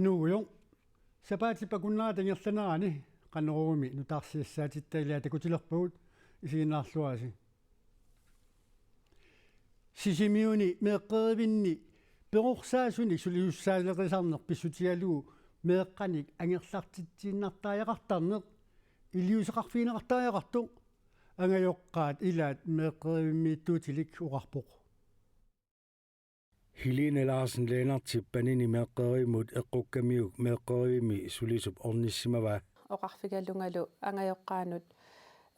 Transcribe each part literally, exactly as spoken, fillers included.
Nuugujoq. Sapaatip akunnerata ingerlanerani Qanoroomi nutaarsiassaatitta ilaat takutilerpagut, isiginnaarluarisi. Sisimiuni meeqqerivinni perorsaasunik sulisussaaleqisarneq pissutigalugu meeqqanik angerlartitsiinnartariaqartarneq iliuuseqarfigineqartariaqartoq angajoqqaat ilaat meeqqerivimmiittuutilik oqarpoq. Helene Larsen Lennert Panini meeqqerivimmi eqqukkamiuk meeqqerivimmi sulisup ornissimavaa. Oqarfigalungalu angajoqqaanut,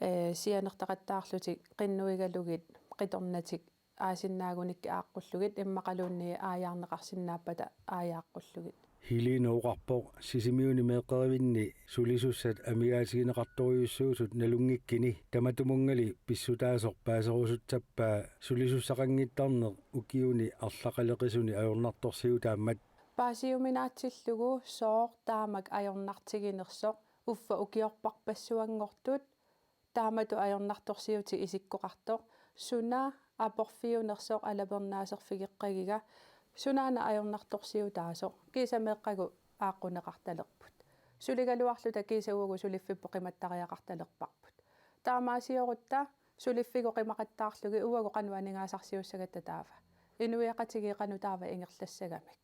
ee, sianertaqattaarlutik qinnuigalugit qitornatik aasinnaagunik aaqqullugit immaqaluunniit aajaarneqarsinnaappata aajaaqqullugit. Helene oqarpoq Sisimiuni meeqqerivinni sulisussat amigaatigineqartorujussuusut nalunngikkini tamatumunngali pissutaasoq paaserusutsappaa sulisussaqanngittarneq ukiuni arlaqaleqisuni ajornartorsiutaammat. Paasiuminaatsillugu sooq taamak ajornartiginersoq uffa ukiorparpassuanngortut taamatut ajornartorsiutit isikkoqartoq, suna aporfiunersoq alapernaaserfigeqqagiga, sunaana ajornartorsiutaasoq, kiisa meeqqagut aaqquneqartalerput. Suligaluarluta kiisa uagut suliffipput qimattariaqartalerparput. Taamaasiorutta suliffigut qimaqattaarlugit uagut qanoq aningaasarsiussagatta taava. Inuiaqatigiit qanoq taava ingerlassagamik.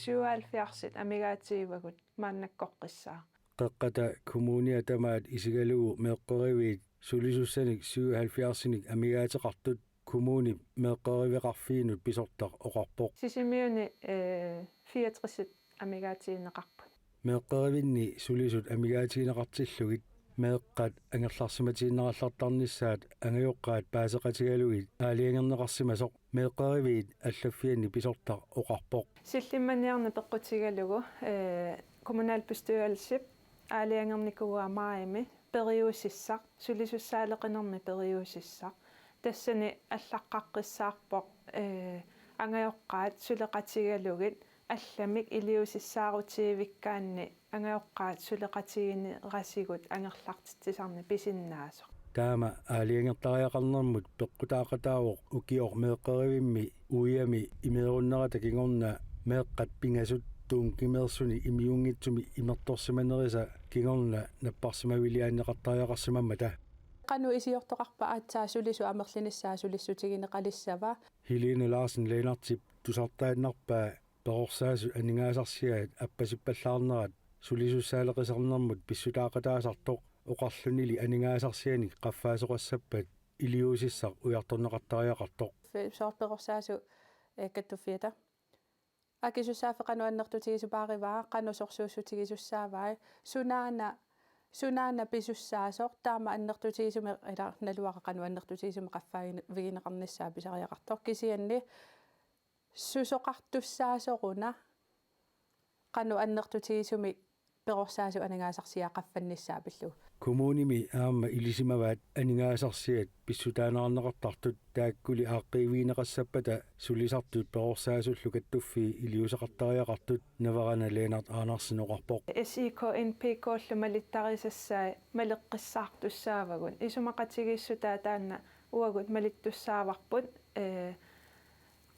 Syvoghalvfjerdsit amigaatigivagut maannakkoqqissaaq. Qeqqata Kommunia tamaat isigalugu meeqqeriviit sulisussanik syvoghalvfjerdsinik amigaateqartut kommunip meeqqeriveqarfiinut pisortaq oqarpoq. Sisimiuni, ee, fireogtresit amigaatigineqarput. Meeqqerivinni sulisut amigaatigineqartillugit meeqqat angerlarsimatiinnarallartarnissaat angajoqqaat paaseqatigalugit aalajangerneqarsimasoq meeqqeriviit allaffianni pisortaq oqarpoq. Sillimmaniarneq peqqutigalugu, ee, kommunalbestyrelsip aalajangernikuuaa maajimi periusissaq, sulisussaaleqinermi periusissaq. Tassani allaqqaqqissaarpoq, ee, angajoqqaat suleqatigalugit allamik iliuusissaarutigivikkaanni angajoqqaat suleqatiginerisigut angerlartitsisarneq pisinnaasoq. Taama aalajangertariaqarnermut peqqutaaqataavoq ukioq meeqqerivimmi uiami imeerunnerata kingorna meeqqat pingasut Tuunkimeersuni imiunngitsumi imertorsimanerisa kingorna napparsimaviliaanneqartariaqarsimammata. Qanoq iliortoqarpa aatsaat sulisut amerlinissaat sulissutigineqalissava? Helene Larsen Lennertip tusartaannarpaa perorsaasut aningaasarsiaat appasippallaarnerat sulisussaaleqisarnermut pissutaaqataasartoq oqarlunili aningaasarsianik qaffaasoqassappat iliuusissaq ujartorneqartariaqartoq. Soorlu perorsaasut, ee, kattuffiata. Akisussaaffik qanoq annertutigisuppaarivaa, qanoq sorsuussutigisussaavai, sunaana, sunaana pisussaasoq, taama annertutigisumik, ila naluara qanoq annertutigisumik qaffaavigineqarnissaa pisariaqartoq, kisianni susoqartussaasoruna qanoq annertutigisumik perorsaasut aningaasarsiaat qaffannissaa pillugu. Kommunimi aamma ilisimavaat aningaasarsiat pissutaaneqartartut, taakkuli aaqqiivigineqassappata sulisartut perorsaasullu kattuffii iliuuseqartariaqartut, Navarana Lennert Andersen oqarpoq. S I K N P K-llu malittarisassai maleqqissaartussaavagut. Isumaqatigiissutaa taanna uagut malittussaavarput, ee,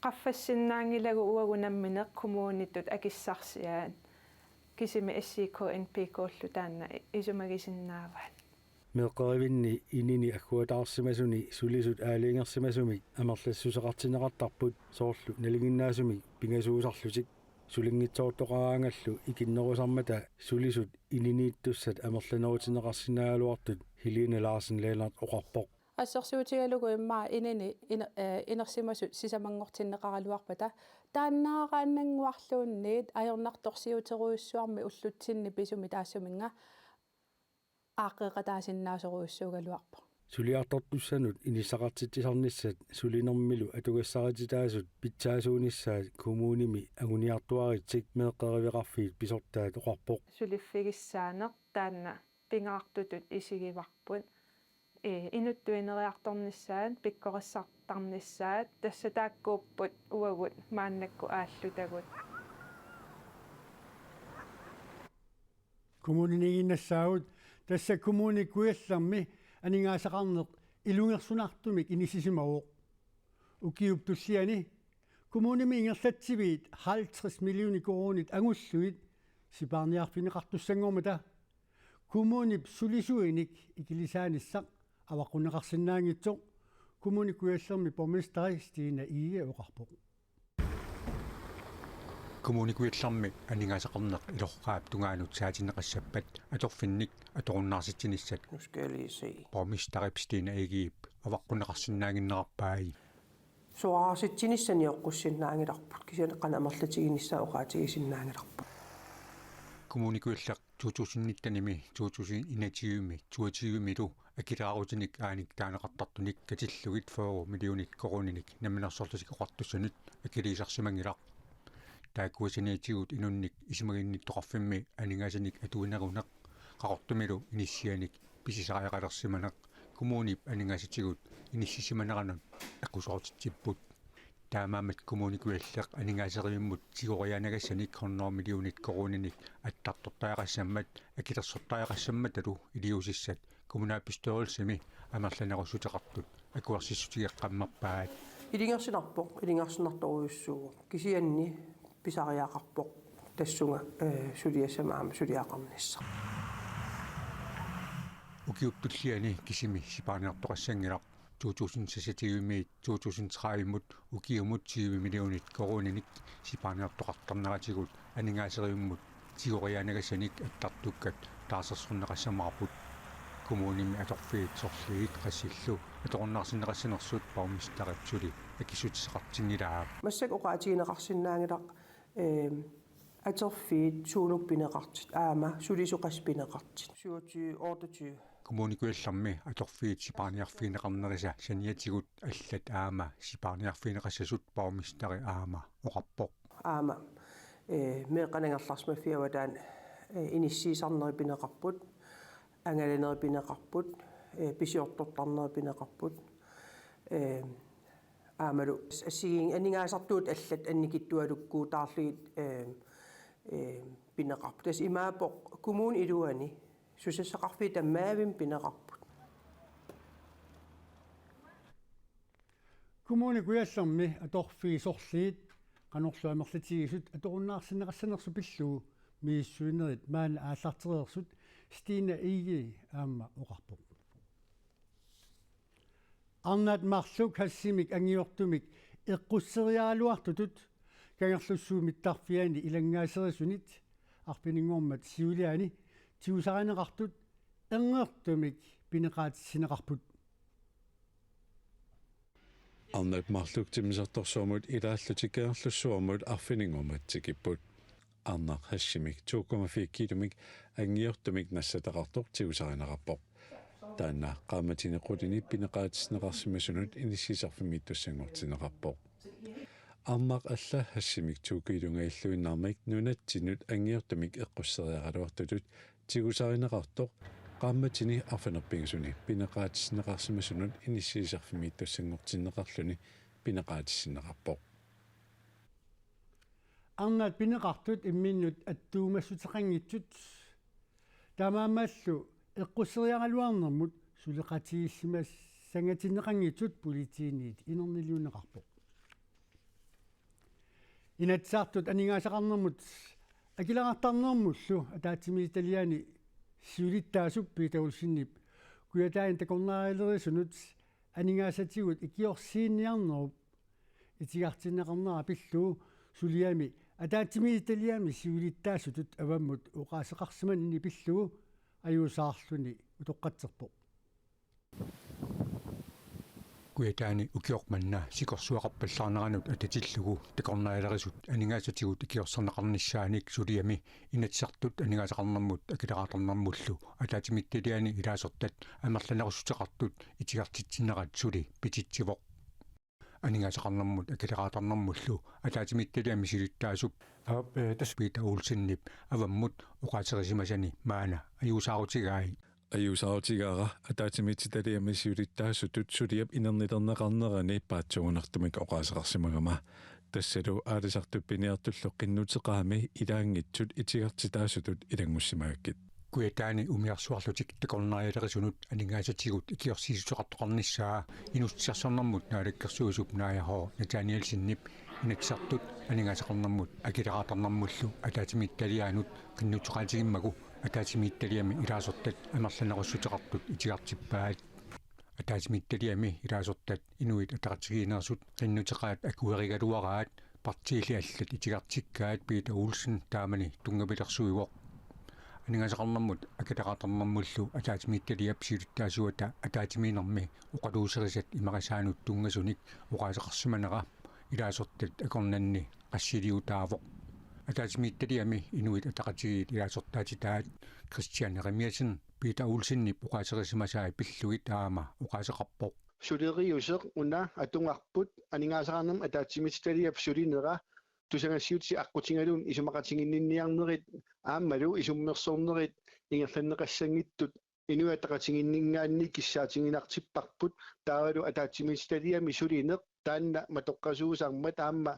qaffassinnaanngilagut uagut nammineq kommunitut akissarsiaat. Kisimi S I K N P K-llu taanna isumagisinnaavaat. Meeqqerivinni inini agguataarsimasuni sulisut aalajangersimasumik amerlassuseqartinneqartarput, soorlu nalinginnaasumik pingasuusarlutik. Sulinngitsoortoqaraangallu ikinnerusarmata sulisut ininiittussat amerlanerutinneqarsinnaagaluartut Helene Larsen Lennert oqarpoq. Assersuutigalugu immaqa inini iner-, ee, inersimasut sisamanngortinneqaraluarpata, taannaaraannannguarluunniit ajornartorsiuterujussuarmik ullutsinni pisumi taassuminnga aaqqeqataasinnaasorujussuugaluarpoq. Suliartortussanut inissaqartitsisarnissat sulinermilu atugassarititaasut pitsaasuunissaat kommunimi anguniartuaritsik meeqqeriveqarfiit pisortaat oqarpoq. Suliffigissaaneq taanna pingaartutut isigivarput. Ee, inuttut ineriartornissaat, pikkorissartarnissaat, tassa taakkuupput uagut maannakkut aallutagut. Kommuniniiginnassaagut, tassa Kommune Kujallermi aningaasaqarneq ilungersunartumik inissisimavoq. Ukiup tulliani kommunimi ingerlatsiviit halvtreds millioner koruunit angullugit Sipaarniarfigineqartussanngormata kommunip sulisuinik ikilisaanissaq avaqqunneqarsinnaanngitsoq Kommune Kujallermi borgmesteri Stine Egede oqarpoq. Kommune Kujallermi aningaasaqarneq iloqqaap tungaanut saatinneqassappat atorfinnik atorunnaarsitsinissat Nu skal jeg lige se. Borgmesterip Stine Egedep avaqqunneqarsinnaannginnerarpai. Soraarsitsinissaa nioqqussinnaanngilarput, kisianni qanoq amerlatiginissaa oqaatigisinnaanngilarput. Kommune Kujalleq to tusind nittenimi to tusind enogtyvemi toogtyvemilu akileraarutinik aanik taaneqartartunik katillugit fyrre millionit koruuninik Namminersorlutik Oqartussanut akiliisarsimanngilaq. Taakkua saniatigut inunnik isumaginnittoqarfimmi aningaasanik atuineruneq Qaqortumilu inissianik pisisariaqalersimaneq kommunip aningaasatigut inissisimaneranut aqqusoortitsipput. Taamaammat Kommune Kujalleq aningaaserivimmut tigoriaanagassanik hundrede millionit koruuninik attartortariaqassammat akilersortariaqassammatalu iliuusissat kommunalbestyrelsimi amerlanerussuteqartut akuersissutigeqqammerpaat. Ilungersunarpoq, ilungersunartorujussuuvoq. Kisianni pisariaqarpoq tassunga, eh, suliassama aamma suliaqarnissaq. Ukiup tulliani kisimi sipaarniartoqassanngilaq. To tusind seksogtyvemiit to tusind tredivemut ukiumut tyve millionit koruuninik sipaarniartoqartarneratigut aningaaserivimmut tigoriaanagassanik attartukkat taarsersorneqassamaarput. Kommunimi atorfiit sorliit qassillu atorunnaarsinneqassanersut borgmesterip suli akissutissaqartinngilaat. Massakkut oqaatigineqarsinnaanngilaq, ehm, atorfiit suunuku pineqartut, aamma sulisut qassit pineqartut. Syvogtyve, otteogtyve. Kommune Kujallermi atorfiit sipaarniarfigineqarnerisa saniatigut allat aamma sipaarniarfigineqassasut borgmesteri aamma oqarpoq. Aamma, eh, meeqqat angerlarsimaffiup avataani, eh, inissiisarnerit pineqarput, angalanerit pineqarput, eh, pisiortortarnerit pineqarput, eh, aammalu assigiin aningaasartuut allat annikitsualukkuutaarlugit, eh, eh, pineqarput. Tassa imaappoq kommunip iluani susassaqarfiit tamarmik pineqarput. Kommune Kujallermi atorfiit sorliit qanorlu amerlatigisut atorunnaarsinneqassanersut pillugu misissuinerit maanna aallartereersut Stine Egede aamma oqarpoq. Arnat marluk hashimik angiortumik eqqusseriaraluartutut Kangerlussuup mittarfiani ilanngaasserisunit arfininngormat siuliani tigusarineqartut erngertumik pineqaatissinneqarput. Arnat marluk timmisartorsuarmut ilaallutik Kangerlussuarmut arfininngormat tikipput. Arnaq hashimik to komma fire kilomik angiortumik nassataqartoq tigusarineqarpoq. Taanna qaammatini qulini pineqaatissinneqarsimasunut inissiisarfimmiittussanngortinneqarpoq. Arnaq alla hashimik to kilongajalluinnarmik nunatsinnut angiortumik eqqusseriaraluartutut tigusarineqartoq qaammatini arfineq-pingasuni pineqaatissinneqarsimasunut inissiisarfimmiittussanngortinneqarluni pineqaatissinneqarpoq. Arnat pineqartut imminnut attuumassuteqanngitsut taamaammallu eqqusseriaraluarnermut suleqatigiissimassangatinneqanngitsut politiinit inerniliunneqarpoq. Inatsisartut aningaasaqarnermut akileraartarnermullu ataatsimiititaliani siulittaasup Peter Olsenip Kujataani takornarialerisunut aningaasatigut ikiorsiinniarnerup itigartinneqarnera pillugu suliami ataatsimiititaliami siulittaasutut avammut oqaaseqarsimanini pillugu ajuusaarluni utoqqatserpoq. Kujataani ukioq manna sikorsuaqarpallaarneranut atatillugu takornarialerisut aningaasatigut ikiorserneqarnissaanik suliami Inatsisartut aningaasaqarnermut akileraartarnermullu ataatsimiititaliani ilaasortat amerlanerussuteqartut itigartitsinnerat suli pititsivoq. Aningaasaqarnermut akileraartarnermullu ataatsimiititaliami siulittaasup Aap, eh, tassa Peter Olsenip avammut oqaaserisimasani maanna ajuusaarutigai. Ajuusaarutigaara ataatsimiititaliami siulittaasutut suliap inernilerneqarnerani paatsuunartumik oqaaseqarsimagama. Tassalu aalisartut piniartullu qinnuteqaami ilaanngitsut itigartitaasutut ilanngussimagakkit. Kujataani umiarsuarlutik takornarialerisunut aningaasatigut ikiorsiissuteqartoqarnissaa inuussutissarsiornermut naalakkersuisup Naaja H. Nathanielsenip Inatsisartut aningaasaqarnermut akileraartarnermullu ataatsimiititaliaanut qinnuteqaatigimmagu ataatsimiititaliami ilaasortat amerlanerussuteqartut itigartippaat. Ataatsimiititaliami ilaasortat Inuit Ataqatigiinneersut qinnuteqaat akuerigaluaraat partiilli allat itigartikkaat Peter Olsen taamani tunngavilersuivoq. Aningaasaqarnermut akileraartarnermullu ataatsimiititaliap siulittaasuata ataatsimiinnermi oqaluuserisat imarisaannut tunngasunik oqaaseqarsimanera ilaasortat akornanni qassiliutaavoq. Ataatsimiititaliami Inuit Ataqatigiit ilaasortaatitaat Kristian Jerimiassen Peter Olsenip oqaaserisimasai pillugit aamma oqaaseqarpoq. Suleriuseq una atugarput aningaasaqarnermut ataatsimiititaliap sulinera tusagassiuutitigut aqqutigalugu isumaqatiginninniarnerit aammalu isummersornerit ingerlanneqassanngitsut Inuit Ataqatigiinninngaanniit kissaatiginartipparput, taavalu ataatsimiititaliami sulineq taanna matoqqasuusarmat aamma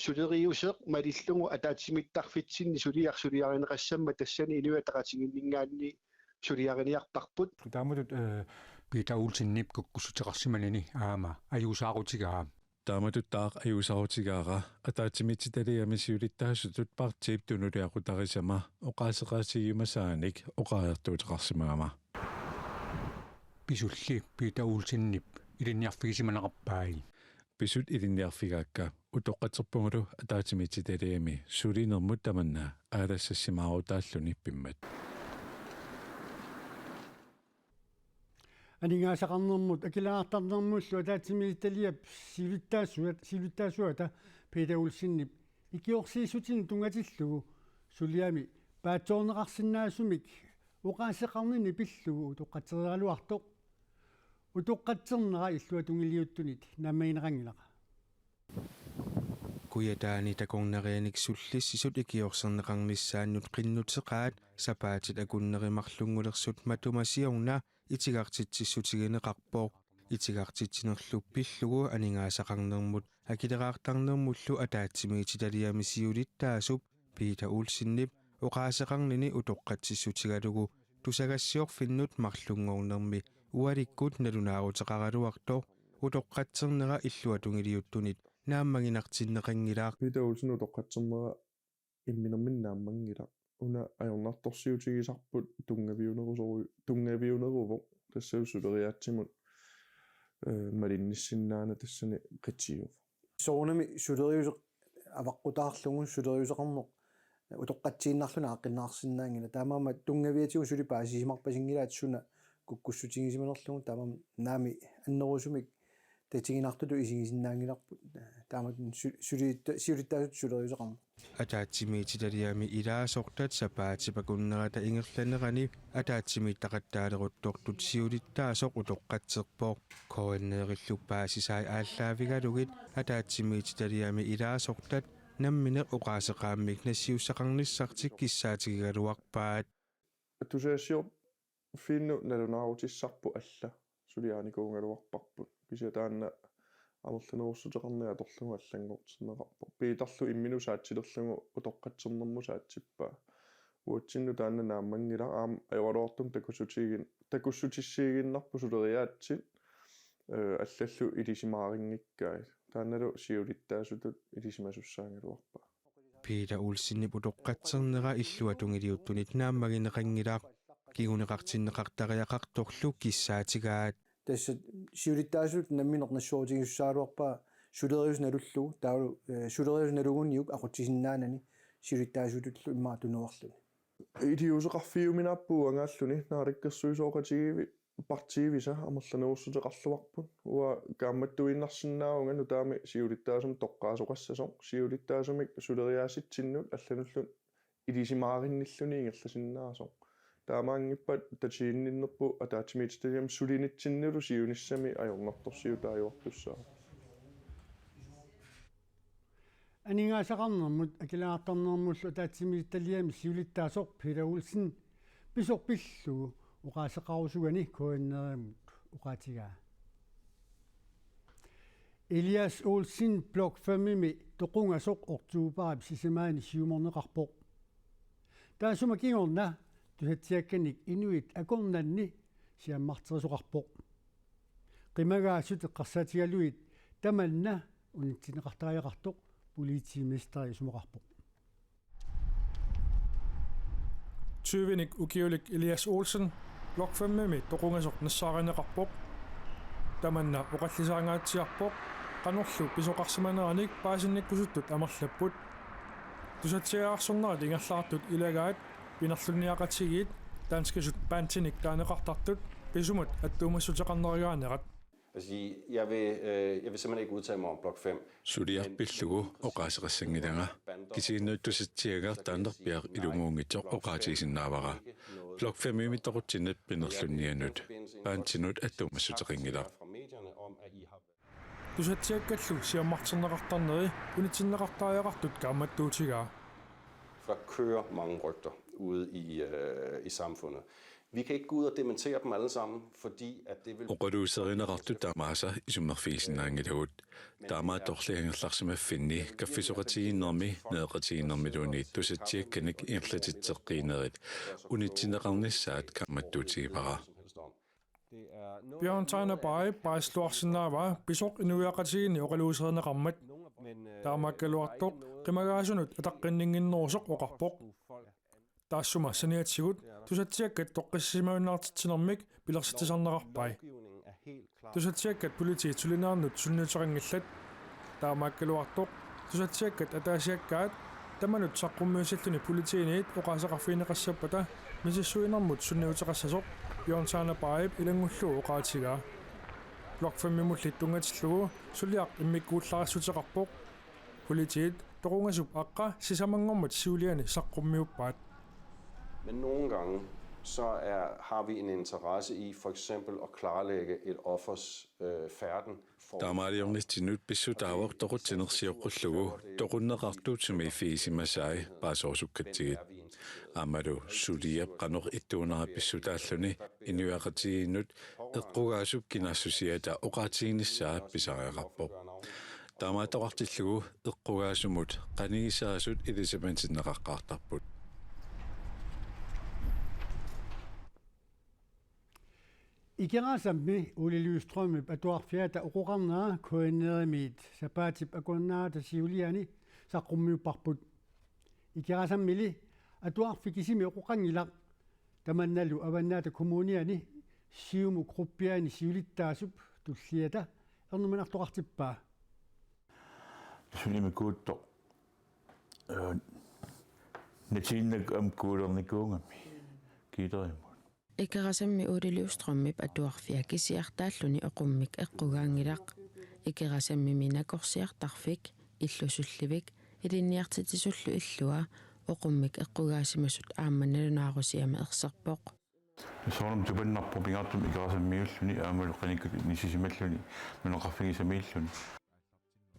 suleriuseq malillugu ataatsimiittarfitsinni suliaq suliarineqassammat tassani Inuit Ataqatigiinninngaanniit suliariniarparput. Taamatut, eh, Peter Olsenip kukkussuteqarsimanini aamma ajuusaarutigaa. Taamatuttaaq ajuusaarutigaara ataatsimiititaliami siulittaasutut partiip tunuliaqutarisama oqaaseqaatigiumasaanik oqariartuuteqarsimagama. Pisulli Peter Olsenip ilinniarfigisimanerarpai. Pisut ilinniarfigaakka utoqqatserpugulu ataatsimiititaliami sulinermut tamanna aalassassimaarutaalluni pimmat. Aningaasaqarnermut akileraartarnermullu ataatsimiititaliap siulittaasuat-, siulittaasuata Peter Olsenip ikiorsiissutinut tunngatillugu suliami paatsoorneqarsinnaasumik oqaaseqarnini pillugu utoqqatsereraluartoq. Utoqqatsernera illuatungiliuttunit naammagineqanngilaq. Kujataani takornarianik sullissisut ikiorserneqarnissaannut qinnuteqaat sapaatit akunneri marlunngulersut matuma siorna itigartitsissutigineqarpoq. Itigartitsinerlu pillugu aningaasaqarnermut akileraartarnermullu ataatsimiititaliami siulittaasup Peter Olsenip oqaaseqarnini utoqqatsissutigalugu tusagassiorfinnut marlunngornermi ualikkut nalunaaruteqaraluartoq utoqqatsernera illuatungiliuttunit naammaginartinneqanngilaq. Peter Olsen utoqqatsernera imminerminni naammanngilaq. Una ajornartorsiutigisarput tunngaviunerusoru-, tunngaviuneruvoq tassalu suleriaatsimut, eh, malinnissinnaanera tassani qitiuvoq. Soorunami suleriuseq avaqqutaarlugu suleriuseqarneq utoqqatsiinnarluni aaqqinneqarsinnaanngilaq. Taamaammat tunngaviatigut suli paasisimarpasinngilaat suna kukkussutigisimanerlugu, taamaammat naamik annerusumik tatiginartutut isigisinnaanngilarput. Taamatut su-, sulitta-, siulittaasutut suleriuseqarneq. Ataatsimiititaliami ilaasortat sapaatip akunnerata ingerlanerani ataatsimiititaqattaaleruttortut siulittaasoq utoqqatserpoq. K N R-illu paasisai aallaavigalugit ataatsimiititaliami ilaasortat nammineq oqaaseqaammik nassiussaqarnissartik kissaatigigaluarpaat. Tusagassiorfinnut nalunaarutissarput alla suliarinikuugaluarparput. Kisianni taanna amerlanerussuteqarneq atorlugu allanngortinneqarpoq. Peterlu imminut saatsilerlugu utoqqatsernermut saatsippaa. Uatsinnut taanna naammanngilaq, aamma ajoraluartumik takussutigin-, takussutissiiginnarpoq suleriaatsit, eh, allallu ilisimarinngikkaat. Taannalu siulittaasutut ilisimasussaagaluarpaa. Peter Olsenip utoqqatsernera illuatungiliuttunit naammagineqanngilaq. Kinguneqartinneqartariaqartorlu kissaatigaat. Tassa siulittaasutut nammineq nassuerutigisussaagaluarpaa suleriuseq nalullugu, taavalu, eh, suleriuseq naluguniuk aqutsisinnaanani siulittaasutullu immaqa tunuarluni. Iliuuseqarfiuminaapput uangaalluni, naalakkersuisooqatigiivi partiivisa amerlanerussuteqarluarput. Uanga kaammattuinnarsinnaavunga nutaamik siulittaasumik toqqaasoqassasoq, siulittaasumik suleriaatsitsinnut allanullu ilisimarinnilluni ingerlasinnaasoq. Taamaanngippat tatiginninnerput ataatsimiititaliami sulinitsinnilu siunissami ajornartorsiutaajuartussaavoq. Aningaasaqarnermut akileraartarnermullu ataatsimiititaliami siulittaasoq Peter Olsen pisoq pillugu oqaaseqarusugani K N R-imut oqaatigaa. Elias Olsen Blok fem-imi toqungasoq oktobarip sisamaani siumorneqarpoq. Taassuma kingorna Tusatsiakkanik inuit akornanni siammarterisoqarpoq. Qimagaasut eqqarsaatigalugit tamanna unitsinneqartariaqartoq politimesteri isumaqarpoq. Tyvenik ukiulik Elias Olsen Blok fem-imi toqungasoq nassaarineqarpoq. Tamanna oqallisaangaatsiarpoq, qanorlu pisoqarsimaneranik paasinnikkusuttut amerlapput. Tusatsiaarsornerit ingerlaartut ilagaat pinerlunniaqatigiit danskisut bandinik taaneqartartut pisumut attuumassuteqarnerugaanerat. Altså, jeg vil, øh, jeg vil simpelthen ikke udtale mig om Blok fem. Suliaq pillugu oqaaseqassanngilanga. Kisiinnut tusatsiagaq taannerpiaq ilumuunngitsoq oqaatigisinnaavara. Blok fem-imi toqutsinnut pinerlunnianut bandinut attuumassuteqanngilaq. Tusatsiakkallu siammarterneqartarneri unitsinneqartariaqartut kaammattuutigaa. Der kører mange rygter ude i, øh, i samfundet. Vi kan ikke gå ud og dementere dem alle sammen, fordi at det vil... Oqaluuserineqartut tamaasa isummerfigisinnaanngilagut. Taamaattorli angerlarsimaffinni kaffisoqatigiinnermi nereqatigiinnermiluunniit tusatsiakkanik ingerlatitseqqiinerit unitsinneqarnissaat kaammattuutigivara. Bjørn Tejner Baib paasluarsinnaavaa pisoq inuiaqatigiinni oqaluuserineqarmat. Taamaakkaluartoq qimagaasunut ataqqinninnginnerusoq oqarpoq. Taassuma saniatigut tusatsiakkat toqqissisimajunnartitsinermik pilersitsisarneqarpai. Tusatsiakkat politiit sulinerannut sunniuteqanngillat. Taamaakkaluartoq tusatsiakkat ataasiakkaat tamanut saqqummiussilluni politiiniit oqaaseqarfigineqassappata misissuinermut sunniuteqassasoq Bjørn Tejner Baib ilanngullugu oqaatigaa. Blok fem-imulli tunngatillugu suliaq immikkuullarissuteqarpoq. Politiit toqungasup aqqa sisamanngormat siuliani saqqummiuppaat. Men nogle gange, så er, har vi en interesse i for eksempel at klarlægge et offers øh, færden. Taamaaliornitsinnut pissutaavoq toqutsinersioqqullugu toqunneqartut sumiiffigisimasai paaserusukkatsigit. Aammalu suliap qanoq ittuunera pissutaalluni inuiaqatigiinnut eqqugaasup kinaassusiata oqaatiginissaa pisariaqarpoq. Taamaattoqartillugu eqqugaasumut qanigisaasut ilisimatinneqaqqaartarput. Ikerasammi Ole Lystrømip atuarfiata oqoqarnera K N R-imiit sapaatip akornata siuliani saqqummiupparput. Ikerasammili atuarfik kisimi oqoqanngilaq, tamannalu Avannaata Kommuniani Siumut gruppiani siulittaasup tulliata ernumanartoqartippaa. Sunimikuuttoq. Natiinnak am kuulernikuugami. Kiilerimut. Ikerasammi Ole Lystrømip atuarfia kisiartaalluni oqummik eqqugaanngilaq. Ikerasammimi nakorsiartarfik, illusullivik, ilinniartitsisullu illua oqummik eqqugaasimasut aamma nalunaarusiami erserpoq. Soorunami tupannarpoq pingaartumik Ikerasammiulluni aammalu qanikkatut inissisimalluni nunaqarfigisamiilluni.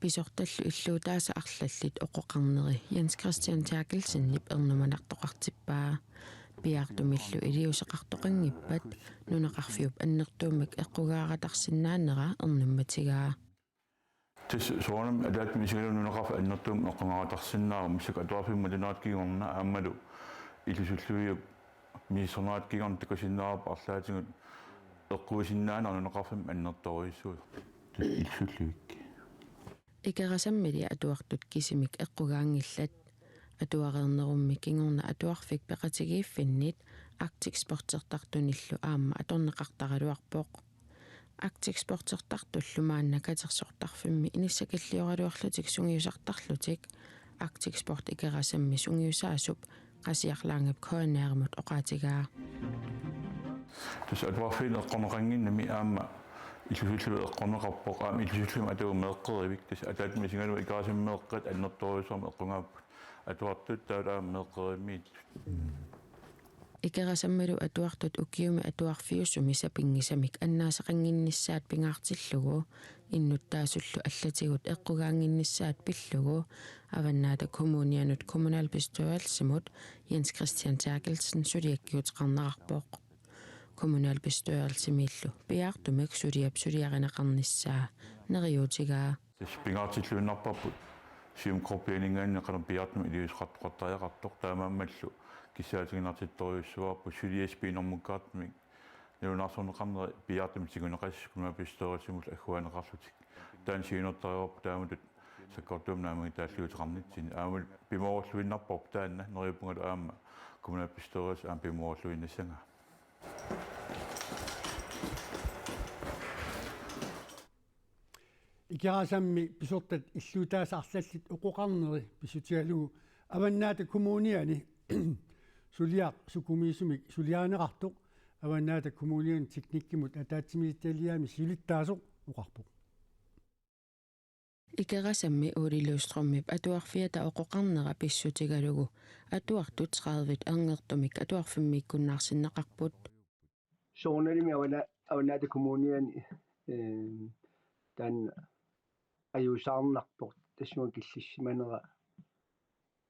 Pisortallu illuutaasa arlallit oqoqarneri Jens Christian Terkelsenip ernumanartoqartippaa. Piaartumillu iliuuseqartoqanngippat nunaqarfiup annertuumik eqqugaaratarsinnaanera ernummatigaa. Tassa soorunami ataatsimiinngaanniit nunaqarfik annertuumik eqqugaaratarsinnaavoq, massakkut atuarfimmut atunerat kingorna aammalu illusulliviup misissornerat kingorna takusinnaavarput arlaatigut eqquisinnaaneq nunaqarfimmut annertoorujussuusoq. Illusullivik. Ikerasammili atuartut kisimik eqqugaanngillat. Atuareernerummi kingorna atuarfik peqatigiiffinnit Arctic Sportertartunillu aamma atorneqartaraluarpoq. Arctic Sportertartullu maanna katersortarfimmi inissakallioraluarlutik sungiusartarlutik Arctic Sport Ikerasammi sungiusaasup Qasiaq Langep K N R-imut oqaatigaa. Tassa atuarfiit eqqorneqannginnami aamma illusullivik eqqorneqarpoq, aamma illusullivimmi atagu meeqqerivik, tassa ataatsimiinngaanniit Ikerasammi meeqqat annertoorujussuarmik eqqugaapput. Atuartut taavalu aamma meeqqerivimmiit. Ikerasammilu atuartut ukiumi atuarfiusumi sapinngisamik annaasaqannginnissaat pingaartillugu innuttaasullu allatigut eqqugaannginnissaat pillugu Avannaata Kommunianut kommunalbestyrelsimut Jens Christian Terkelsen suliakkiuteqarnerarpoq. Kommunalbestyrelsimiillu piaartumik suliap suliarineqarnissaa neriuutigaa. Tassa pingaartilluinnarparput Siumut gruppianinngaanniit qanoq piaartumik iliuuseqartoqartariaqartoq, taamaammallu kissaatigineqartittorujussuarput suliassat piinermukkaartumik nalunaarsorneqarneri piaartumik tiguneqassasoq kommunalbestyrelsimut agguaanneqarlutik. Taanna siunertarivarput taamatut sakkortuumik naammagitaalliuteqarnitsinni. Aamma pimoorulluinnarparput taanna, neriuppungalu aamma kommunalbestyrelsi aamma pimoorulluinnassagaa. Ikerasammi pisortat illuutaasa arlallit oqoqarneri pissutigalugu Avannaata Kommuniani suliaq sukumiisumik suliarineqartoq Avannaata Kommuniani teknikkimut ataatsimiititaliami siulittaasoq oqarpoq. Ikerasammi Ole Løvstrømip atuarfiata oqoqarnera pissutigalugu atuartut tredive erngertumik atuarfimmiikkunnaarsinneqarput. Soorunalimi Avanna-, Avannaata Kommuniani, ehm, taanna ajuusaarnarpoq tassunga killissimanera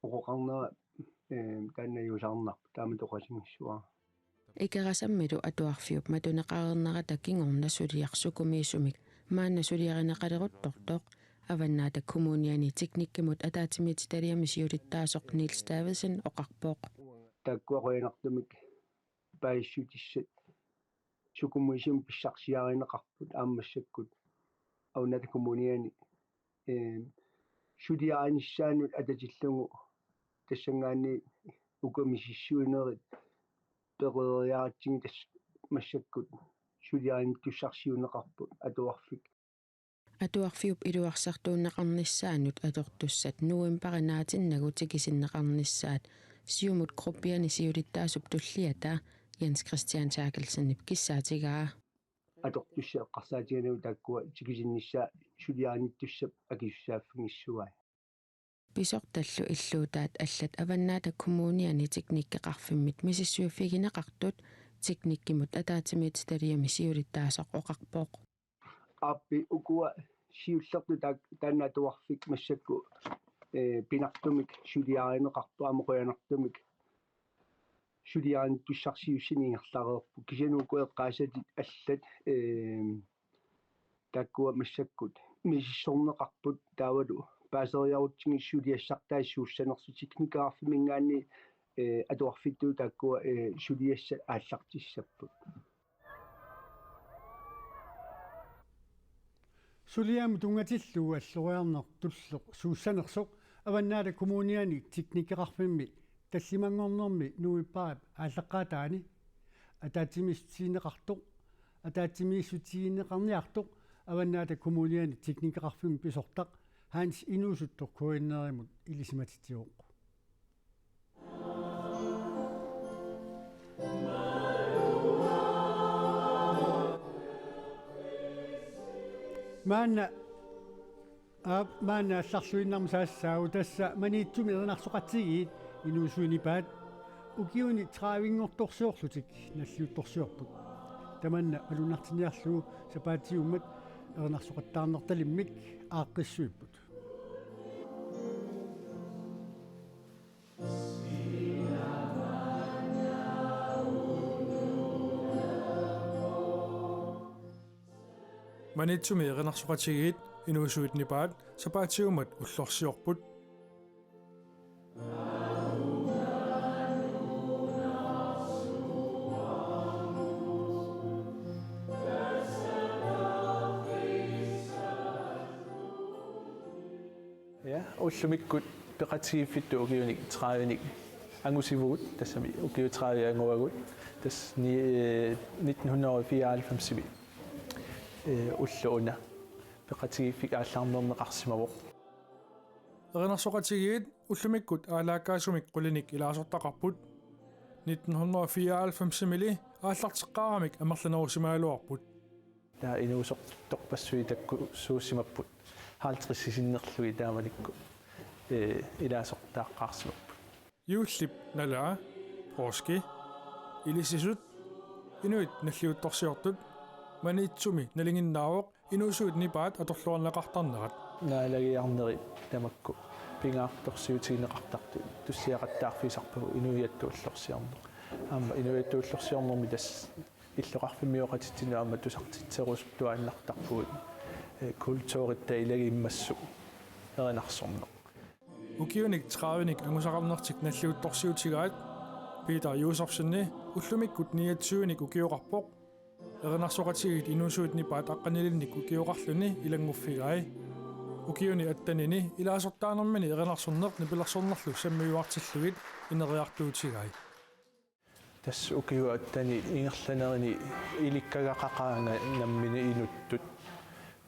oqoqarnera, ehm, taanna ajuusaarnarpoq, taamatut oqaasinngissuara. Ikerasammilu atuarfiup matuneqareernerata kingorna suliaq sukumiisumik maanna suliarineqaleruttortoq Avannaata Kommuniani teknikkimut ataatsimiititaliami siulittaasoq Niels Davidsen oqarpoq. Taakkua qujanartumik paasissutissat sukumiisumik pissarsiarineqarput aamma massakkut Avannaata Kommuniani, ehm, suliarinissaanut atatillugu tassanngaanniit uku misissuinerit pereeriaratsigit tassa massakkut suliarinittussarsiuunneqarput atuarfik. Atuarfiup iluarsartuunneqarnissaanut atortussat novembari naatinnagu tikisinneqarnissaat Siumut gruppiani siulittaasup tulliata Jens Christian Terkelsenip kissaatigaa. Atortussat eqqarsaatigalugu taakkua tikisinnissaat suliarinittussap akisussaaffigissuai. Pisortallu illuutaat allat Avannaata Kommuniani teknikkeqarfimmit misissuiffigineqartut teknikkimut ataatsimiititaliami siulittaasoq oqarpoq. Aappi ukua siullertut taak-, taanna atuarfik massakkut, eh, pinartumik suliarineqarpoq aamma qujanartumik suliarinittussarsiussani ingerlareerput. Kisianni ukua eqqaasatit allat, ehm, taakkua massakkut misissorneqarput taavalu paaseriarutsigit suliassartai suussanersoq teknikkeqarfimminngaanniit, eh, atuarfittut taakkua, eh, suliassat aallartissapput. Suliamut tunngatillugu alloriarneq tulleq suussanersoq Avannaata Kommuniani teknikkeqarfimmi tallimanngornermi novembarip aallaqqaataani ataatsimiissutigineqartoq, ataatsimiissutigineqarniartoq Avannaata Kommuniani teknikkeqarfimmi pisortaq Hans Inuusuttoq K N R-imut ilisimatitsivoq. Maanna, aap, maanna allarluinnarmi saassaavoq, tassa Maniitsumi erinarsoqatigiit inuusuit nipaat ukiuni tredivenngortorsiorlutik nalliuttorsiorput. Tamanna malunnartinniarlugu sapaatiummat erinarsoqattaarnertalimmik aaqqissuipput. Maniitsumi erinarsoqatigiit inuusuit nipaat sapaatiummat ullorsiorput. Ja, ullumikkut peqatigiiffittut ukiunik tredivenik angusivugut, tassami ukiut tredive anguagut, tassa ni-, eh, nitten hundrede og fireoghalvfemsimi, eh, ulloq una peqatigiiffik aallarnerneqarsimavoq. Erinarsoqatigiit ullumikkut aalaakkaasumik qulinik ilaasortaqarput. Nitten hundrede og fireoghalvfemsimili aallarteqqaaramik amerlanerusimagaluarput. Taava inuusortorpassuit takkussuussimapput, halvtredsit sinnerlugit taamanikkut, ee, ilaasortaaqqaarsimapput. Juullip nalaa, påske, ilissisut, inuit nalliuttorsiortut, Maniitsumi nalinginnaavoq inuusuit nipaat atorluarneqartarnerat. Naalagiarnerit tamakku pingaartorsiutigineqartartut tussiaqattaarfigisarpagut inuiattut ullorsiorneq. Aamma inuiattut ullorsiornermi tassa illoqarfimmioqatitsinnut aamma tusartitserusuttuaannartarpugut, eh, kulturitta ilagiimmassuk erinarsorneq. Ukiunik tredivenik angusaqarnertik nalliuttorsiutigaat Peter Josefsen ullumikkut niogtyvenik ukioqarpoq. Erinarsoqatigiit inuusuit nipaat aqqanilinnik ukioqarluni ilannguffigai. Ukiuni attenini ilaasortaanermini erinarsorneq nipilersornerlu sammiuartillugit ineriartuutigai. Tassa ukiup atteni ingerlanerani ilikkagaqaqaanga nammineq inuttut.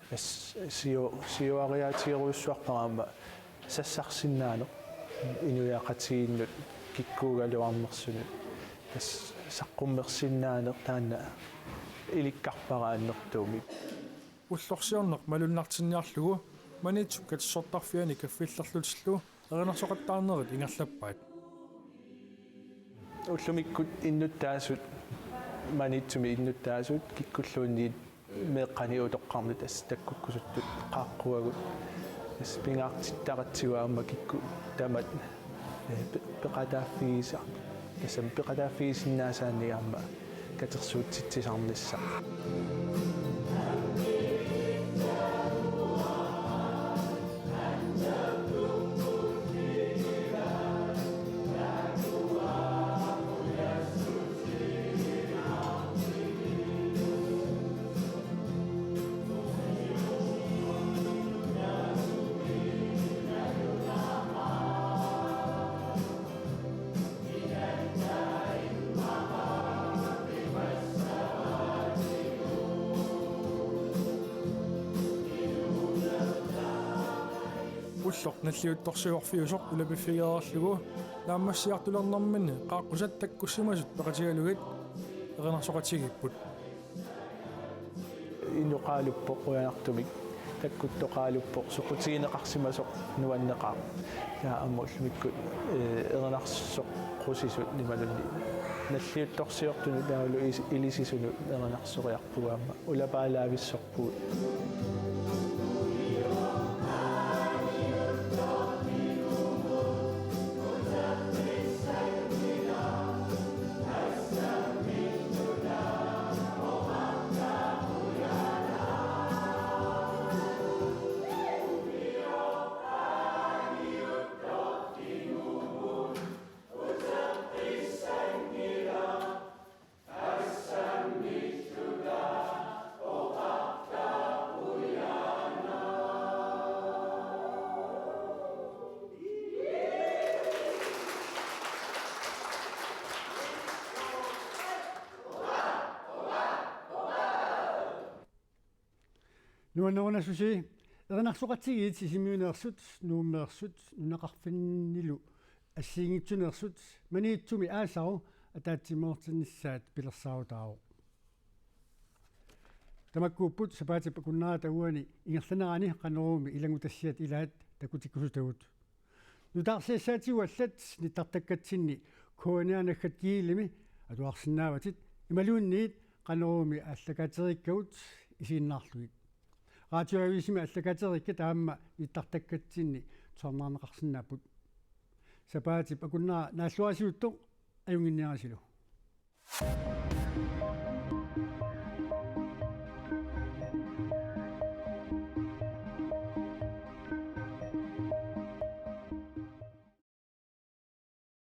Tassa siu-, siuariaatigerujussuarpara aamma sassarsinnaaneq inuiaqatigiinnut kikkuugaluarnersunut. Tassa saqqummersinnaaneq taanna ilikkarpara annertuumik. Ullorsiorneq malunnartinniarlugu Maniitsup katersortarfiani kaffillerlutillu erinarsoqattaarnerit ingerlappaat. Ullumikkut innuttaasut, Maniitsumi innuttaasut kikkulluunniit meeqqani utoqqarnut tassa takkukkusuttut qaaqquagut. Tassa pingaartittaratsigu aamma kikkut tamat, eh, pe-, peqataaffigisar-, tassami peqataaffigisinnaasaannik aamma katersuutsitsisarnissaq. Ulloq nalliuttorsiorfiusoq ulapiffigereerlugu naammassiartulernerminni qaaqqusat takkussimasut peqatigalugit erinarsoqatigiipput. Inuk oqaluppoq qujanartumik, takkuttoq oqaluppoq soqutigineqarsimasoq nuanneqaaq. Taava aamma ullumikkut, eh, erinarsoqqusisut imaluunniit nalliuttorsiortunut taavalu is-, ilisisunut erinarsoriarpugut aamma ulapaalaavissorpugut. Nuannerunassusi, erinarsoqatigiit Sisimiuneersut, Nuummeersut, nunaqarfinnilu assigiinngitsuneersut, Maniitsumi aasaru ataatsimoortinnissaat pilersaarutaavoq. Tamakkuupput sapaatip akunnerata uani ingerlanerani Qanoruumi ilanngutassiat ilaat takutikkusutagut. Nutaarsiassaatigut allat nittartakkatsinni K N R naggat gl-imi atuarsinnaavatit imaluunniit Qanoruumi aallakaatereerikkagut isiginnaarlugit. Radioavisimi aallakaatereerikkat aamma nittartakkatsinni tusarnaarneqarsinnaapput. Sapaatip akunnera naalluarisiuttoq ajunnginniarisilu.